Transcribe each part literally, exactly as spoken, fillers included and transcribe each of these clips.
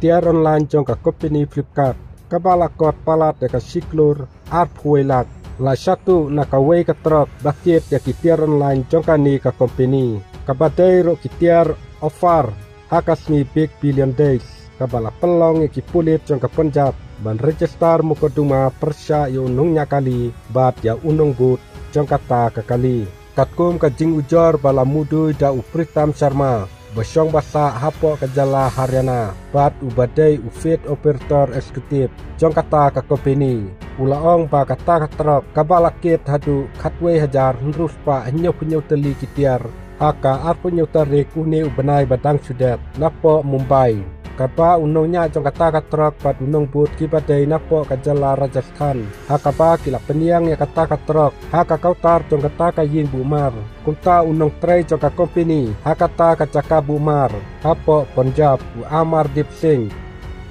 tiar online jong ka kompeni Flipkart kaba la kot palat ïa ka shi klur arphew lak. La shatu na kawei ka trok ba kit ïa ki tiar online jong kane ka kompeni kaba dei ruh ki tiar offer ha ka sngi Big Billion Days, kaba la pynlong ïa ki pulit jong ka Punjab ban register mukotduma pyrshah ïa u nongñiah kali bad ïa u nongbud jong kata ka kali. Katkum ka jingujor ba la mudui da u Pritam Sharma, ba shong ba sah hapoh ka jylla Haryana, bad uba dei u field operator executive jong kata ka kompeni, u la ong ba kata ka trok kaba la kit haduh khatwei hajar hynriew spah hynñiew phew hynñiew tylli ki tiar ha ka arphew hynñiew tarik une u bnai ba dang shu dep napoh Mumbai, kaba u nongñiah jong kata ka trok bad u nongbud kiba dei napoh ka jylla Rajasthan, ha kaba ki la pynïeng ïa kata ka trok ha ka counter jong kata ka ïing buh mar. Kumta u nongtrei jong ka kompeni ha kata ka jaka buh mar hapoh Punjab, u Amardeep Singh,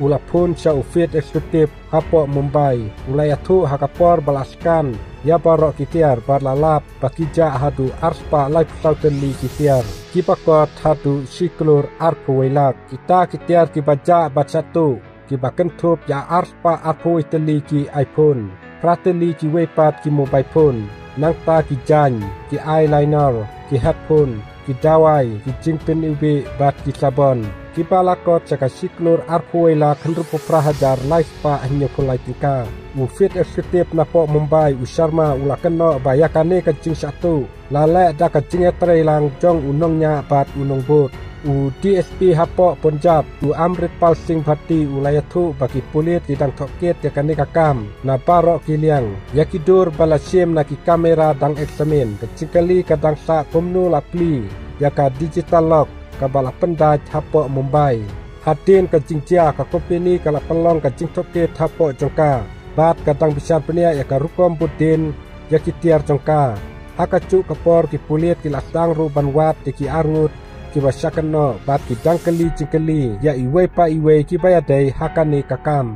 u la phone sha u field executive hapoh Mumbai, u la ïathuh ha ka por ba la scan ïa baroh ki tiar bad la lap ba ki jah haduh arspah laiphew saw tylli ki tiar, kiba kot haduh shi klur arphew lak. Kita ki tiar kiba jah bad shatu kiba kynthup ïa arspah arphew tylli ki iPhone, phra tylli kiwei pat ki mobile phone, nangta ki jaiñ, ki eyeliner, ki headphone, ki dawai, ki jingpyniwbih bad ki sabon, kiba la kot sha ka shi klur arphew lak hynriewphew phra hajar lai spah hynñiewphew lai tyngka. U field executive napoh Mumbai, u Sharma, u la kynnoh ba ïa kane ka jingshatu la leh da ka jingïatreilang jong u nongñiah bad u nongbud. U DSP hapoh Punjab, u Amritpal Singh Bharti, u la ïathuh ba ki pulit ki dang tohkit ïa kane ka kam na baroh ki liang. Ïa ki dur ba la shim na ki kamera dang examine. Ka jingkylli ka dang sah kumno la plie ïa ka digital lock kaba la pyndait hapoh Mumbai. Hadien ka jingjia, ka kompeni ka la pynlong ka jingtohkit hapoh jong ka bad ka dang bishar bniah ïa ka rukom bud dien ïa ki tiar jong ka. Ha kajuh ka por ki pulit ki la sdang ruh ban wad ïa ki arngut kiba shah kynnoh bad ki dang kylli jingkylli ïa iwei pa iwei kiba ïadei ha kane ka kam.